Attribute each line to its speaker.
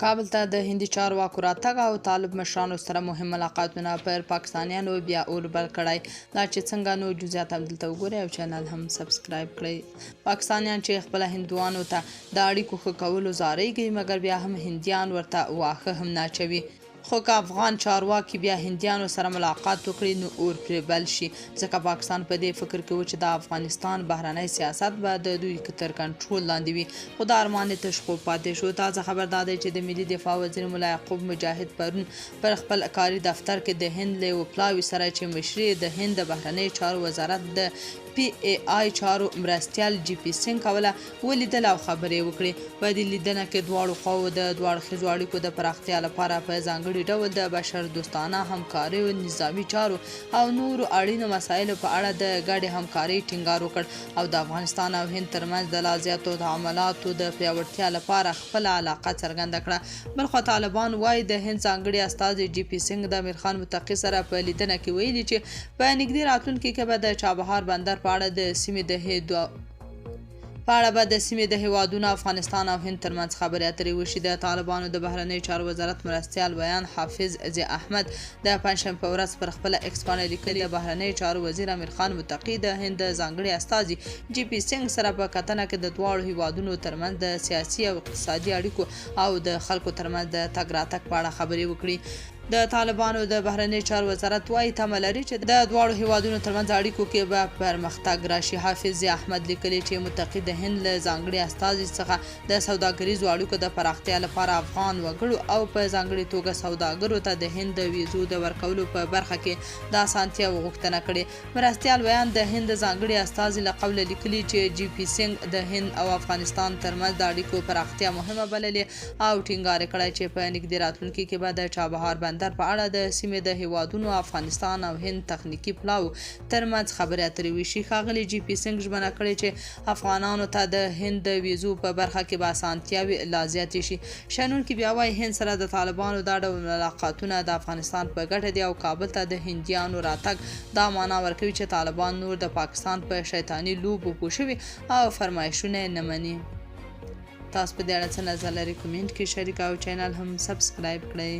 Speaker 1: کابل ته د هندي چارواکو راتګ او طالب مشرانو سره مهم ملاقاتونه پر پاکستانیانو بیا اور بل کړی. دا چې څنګه، نو جزئیات هم دلته وګورئ او چینل هم سبسکرایب کړئ. پاکستانیان چې خپله هندوانو ته د اړیکو ښه کولو زارۍ کوي، مګر بیا هم هندیان ورته واښه هم نه اچوي، خو که افغان چارواکي بیا هندیانو سره ملاقات وکړي نو اور پرې بل شي، ځکه پاکستان په دې فکر کې و چې د افغانستان بهرنی سیاست به د دوی تر کنټرول لاندې وي، خو دا ارمان یې تش خوب پاتې شو. تازه خبر دا دی چې د ملي دفاع وزیر ملا یعقوب مجاهد پرون پر خپل کاري دفتر کې د هند له یوه پلاوي سره چې مشري یې د هند د بهرنیو چارو وزارت د پي ای آی چارو مرستیال جي پي سینګ کوله، ولیدل او خبرې یې وکړې. په دې لیدنه کې دواړو خواوو د دوه اړخیزو اړیکو د پراختیا لپاره په ځانګړي ډول د بشردوستانه همکاریو، نظامي چارو او نورو اړینو مسایلو په اړه د ګډې همکارۍ ټینګار وکړ او د افغانستان او هند ترمنځ د لا زیاتو تعاملاتو د پیاوړتیا لپاره خپله علاقه څرګنده کړه. بلخوا طالبان وايي، د هند ځانګړي استازي جي پي سینګ د امیرخان متقي سره په لیدنه کې ویلي چې په نږدې راتلونکي کې به د چابهار بندر په اړه د سیمې د په اړه به د سیمې د هیوادونو، افغانستان او هند ترمنځ خبرې اترې وشي. د طالبانو د بهرنیو چارو وزارت مرستیال ویاند حافظ ضیا احمد د پنجشنبې په ورځ پر خپله ایکس پاڼه لیکلي، د بهرنیو چارو وزیر امیرخان متقي د هند د ځانګړي استازي جي پي سینګ سره په کتنه کې د دواړو هیوادونو ترمنځ د سیاسي او اقتصادي اړیکو او د خلکو ترمنځ د تګ راتګ په اړه خبرې وکړي. د طالبانو د بهرنیو چارو وزارت وايي، تمه لري چې د دواړو هېوادونو ترمنځ اړیکو کې به پرمختګ راشي. حافظ ضیا احمد لیکلي چې متقي د هند له ځانګړي استازي څخه د سوداګریزو اړیکو د پراختیا لپاره افغان وګړو او په ځانګړي توګه سوداګرو ته د هند د ویزو د ورکولو په برخه کې د اسانتیاوو غوښتنه کړې. مرستیال ویاند د هند د ځانګړي استازي له قوله لیکلي چې جي پي سینګ د هند او افغانستان ترمنځ د اړیکو پراختیا مهمه بللې او ټینګار یې کړی چې په نږدې راتلونکي کې به د چابهار بندر په اړه د سیمې د هېوادونو، افغانستان او هند تخنیکي پلاوو ترمنځ خبرې اترې وشي. ښاغلي جي پي سینګ ژمنه کړې چې افغانانو ته د هند د ویزو په برخه کې به اسانتیاوې لا زیاتې شي. شنونکي بیا وايي، هند سره د طالبانو دا ډول ملاقاتونه د افغانستان په ګټه دي او کابل ته د هندیانو راتګ دا مانا ورکوي چې طالبان نور د پاکستان په شیطاني لوبو پوه شوي او فرمایشونه یې نه مني. تاسو په دې اړه څه نظر لرئ؟ کومنټ کې شریک او چینل هم سبسکرایب کړئ.